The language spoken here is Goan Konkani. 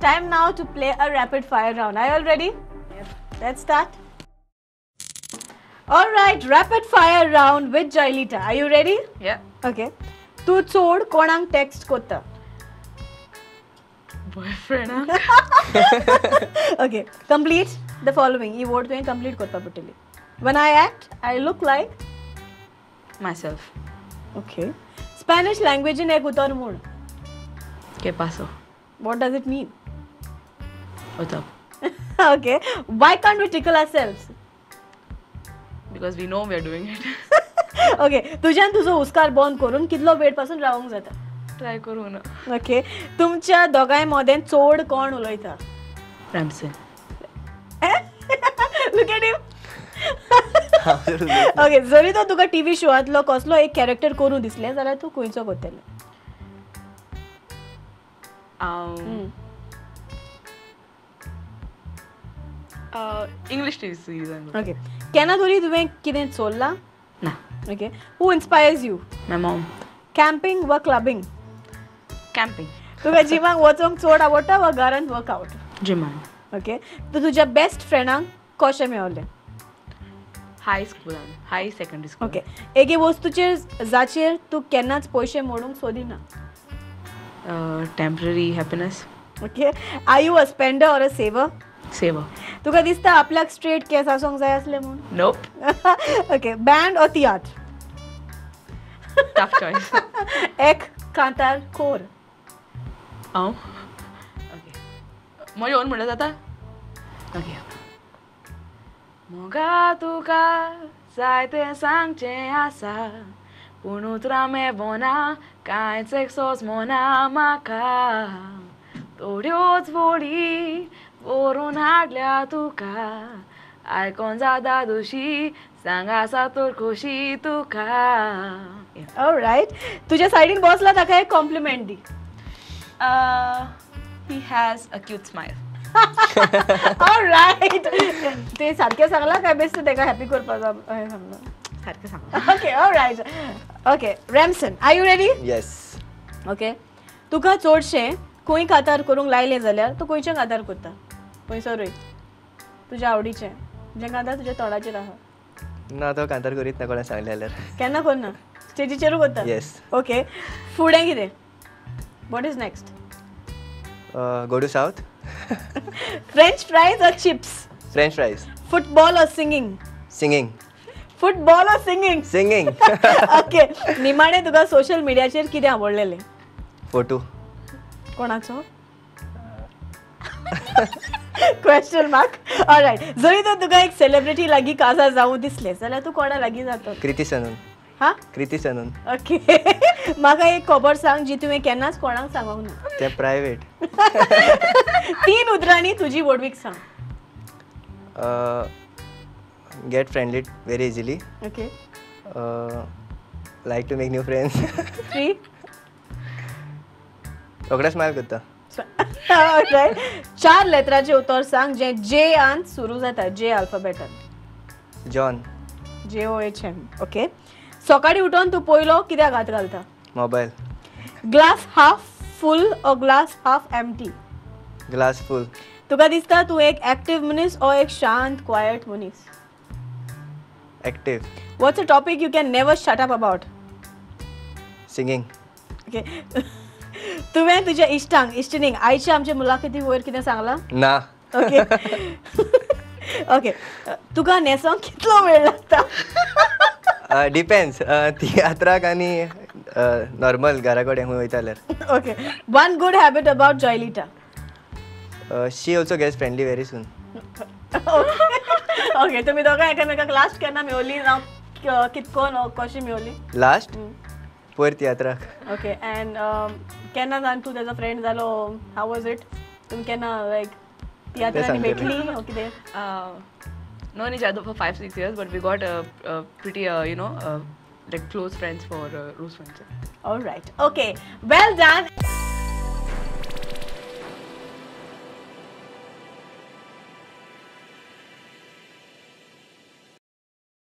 Time now to play a rapid fire round. Are you all ready? Yep. Let's start. All right, rapid fire round with Joylita. Are you ready? Yeah. Okay. तू चोड कोणाक टेक्स्ट कोत्ता? Boyfriend. Okay. Complete the following. He word तुवें कंप्लीट करपा पडटली. When I act, I look like myself. Okay. Spanish language in एक उतर म्हूण. Que paso? What does it mean? What's up? Okay. Why can't we tickle ourselves? Because we know we are doing it. Okay. तुझ्यान तुझो हुस्कार बंद करून कितलो वेळ पासून रावंक जाता? ट्राय करूं ना. ओके. तुमच्या दोगांय मदें चड कोण उलयता? Ramson. Look at him. Okay. जरी तो तुका टीव्ही शोआंतलो कसलो एक कॅरेक्टर करूं दिसलें जाल्यार तूं खंयचो करतलें? English TV series. Okay. केन्ना तरी तुवें कितें चोरलां? ना. Okay. Who inspires you? My mom. Camping वा क्लबिंग? कॅम्पिंग. तुका जिमाक वचोंक चड आवडटा वा घरांत वर्कआउट? जिमान. ओके. तूं तुज्या बेस्ट फ्रेंडांक कशें मेवलें? हाय स्कुलान, हाय सेकंडरी स्कूल. ओके. एके वस्तूचेर जाचेर तूं केन्नाच पयशे मोडूंक सोदिना? Temporary happiness. Okay. Are you a spender or a saver? Saver. तुका दिसता आपल्याक स्ट्रेट केस आसूंक जाय आसले म्हूण? Nope. Okay. Band or tiatr? Tough choice. एक कांतार कोर. हांव ओके म्हजें ओन म्हणल्यार जाता. ओके. मोगा तुका जायतें सांगचें आसा पूण उतरां मेवना कांयच एक सोजमना म्हाका थोड्योच वळी बरोवन हाडल्या तुका आयकोन जाता दोशी सांग आसा तर खोशी तुका. ऑलरायट. तुज्या सायडीन बसला ताका एक कॉम्प्लिमेंट दी. He has a cute smile. Alright. ते सारकें सांगलां काय बेश्टें ताका हॅपी करपाक सांगलां? सारकें सांगलां. Okay. Alright. Okay. Ramson, are you ready? Yes. Okay. तुका चडशें खंय कातार करूंक लायलें जाल्यार तूं खंयचें कातार करता? पयसरूय तुज्या आवडीचें जें कांतार तुज्या तोंडाचेर आहा. ना, तो कांतार करीत ना कोणें सांगलें जाल्यार. केन्ना करना? स्टेजीचेरूय करता? येस. ओके. फुडें कितें? What is next? Go to south. French fries or chips? French fries. Football or singing? Singing. Football or singing? Singing. Okay. निमाणें तुका सोशल मिडियाचेर कितें आवडलेलें? फोटो. कोणाचो? Question mark. Alright. जरी तर तुका एक सेलिब्रिटी लागीं काजार जावूं दिसलें जाल्यार तूं कोणा लागीं जातलो? कृती सनन. हा? कृती सनन. ओके. म्हाका एक खबर सांग जी तुवें केन्नाच कोणाक सांगूंक ना. तें प्रायवेट. 3 उतरांनी तुजी व्हडवीक सांग. Get friendly very easily. Okay. Like to make new friends. 3. रोखडें स्मायल करता. ऑलरायट. 4 लेटराचें उतर सांग जें जे आन सुरू जाता, जे अल्फाबेटान. John. JOHN. Okay. सकाळीं उठोन तूं पयलो कित्याक हात घालता? Mobile. Glass half full or glass half empty? Glass full. तुका दिसता तूं एक एक्टीव मनीस ओ एक शांत क्वायट मनीस? Active. What's a topic you can never shut up about? Singing. Okay. तुवें तुज्या इश्टांक इश्टिणींक आयच्या आमचे मुलाखती वयर कितें सांगलां? ना. ओके. ओके. तुका न्हेसोंक कितलो वेळ लागता? डिपेंड्स. तियात्राक आनी नॉर्मल घरा कडेन खंय वयता जाल्यार. Okay. One good habit about Joylita. She also gets friendly very soon. Okay. तुमी दोगां एकामेकाक लास्ट केन्ना मेवली? जावं कितकोन कशी मेवली? लास्ट पयर तियात्राक. ओके. एंड केन्ना जावन तूं तेजो फ्रेंड जालो? How was it? तुमी केन्ना लायक तियात्रांनी भेटली ओ कितें? Known each other for 5-6 years, but we got pretty, you know, like close friends for rose friends. All right. Okay. Well done.